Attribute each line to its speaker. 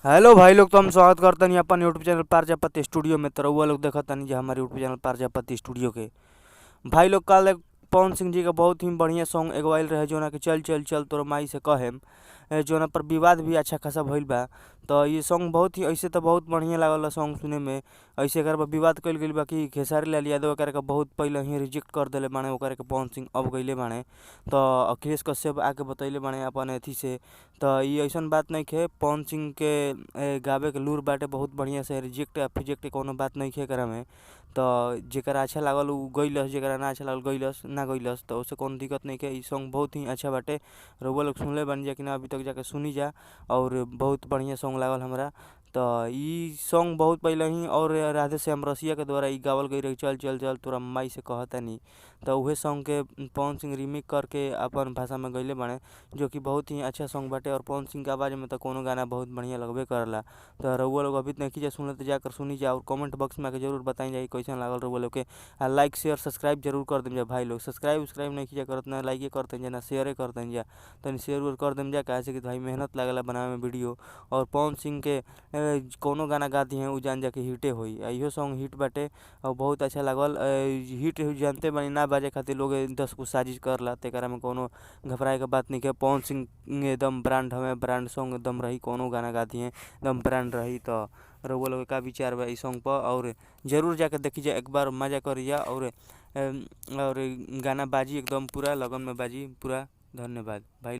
Speaker 1: Hello भाई लोग, तो हम स्वागत करतनी अपन यूट्यूब चैनल प्रजापति स्टूडियो में। तो रउआ लोग देखतनी जे हमारे यूट्यूब चैनल प्रजापति स्टूडियो के भाई लोग कल एक पवन सिंह जी का बहुत ही बढ़िया सॉन्ग एगो आइल रहे जोना कि चल चल चल तोर माई से कहेम, जोना पर विवाद भी अच्छा खासा भइल बा। तो ये सॉन्ग बहुत ही ऐसे तो बहुत बढ़िया लागल सॉन्ग सुने में। ऐसे एकर पर विवाद कइल गइल बा कि खेसारी लाल यादव एकरा के बहुत पहले ही रिजेक्ट कर देले बाड़े, ओकरा के पवन सिंह अब गइले बाड़े। तो अखिलेश कश्यप आके बतैले बाड़े अपन अथी से। तो ये ऐसन बात नइखे, पवन सिंह के गावे के लूर बाटे बहुत बढ़िया से, रिजेक्ट या फिजेक्ट कोनो बात नइखे एकरा में। तो जेकरा अच्छा लागल उ गइलस, जेकरा ना अच्छा लागल गइलस ना गइलस, तो ओसे कोनो दिक्कत नइखे। इ सॉन्ग बहुत ही अच्छा बाटे, रउआ लोग सुनले बानी जा कि ना अभी तक जाके सुनी जा, और बहुत बढ़िया सॉन्ग लागल हमरा। तो इ सॉन्ग बहुत पहले ही और राधे श्याम रसिया के द्वारा इ गावल गइल रहे चल चल चल तोरा माई से कहतनी। तो उहे सॉन्ग के पवन सिंह रीमेक करके अपन भाषा में गइले बाड़े, जो कि बहुत ही अच्छा सॉन्ग बाटे। और पवन सिंह के आवाज़ में तो कोनो गाना बहुत बढ़िया लगबे करेला। तो रउआ लोग अभी नइखे जा सुनले तो जाकर सुनी जा, और कमेंट बॉक्स में आके जरूर बताई जा कि कैसन लागल रउआ लोग के। आ लाइक शेयर सब्सक्राइब जरूर कर देम जा भाई लोग। सब्सक्राइब उब्सक्राइब नइखे जा करत, ना लाइके करतन जा ना शेयरे करतन जा, तनी शेयर उयर कर देम जा, काहे से कि भाई मेहनत लागेला बनावे में वीडियो। और पवन सिंह के कोनो गाना गा दिहे उ जान जा के हिटे होई। आ इहो सॉन्ग हिट बाटे और बहुत अच्छा लागल। हिट जानते बानी ना बाजे खातिर लोग 10 गो साजिश करला, त एकरा में कोनो घबराए के बात नइखे। पवन सिंह एकदम ब्रांड हवे, ब्रांड सॉन्ग एकदम रही, कोनो गाना गा दिहे एकदम ब्रांड रही। तो रउआ लोग के का विचार बा इ सॉन्ग पर, और जरूर जाके देखी जा, एक बार मजा करी जा। और गाना बाजी एकदम पूरा लगन में बाजी पूरा। धन्यवाद भाई।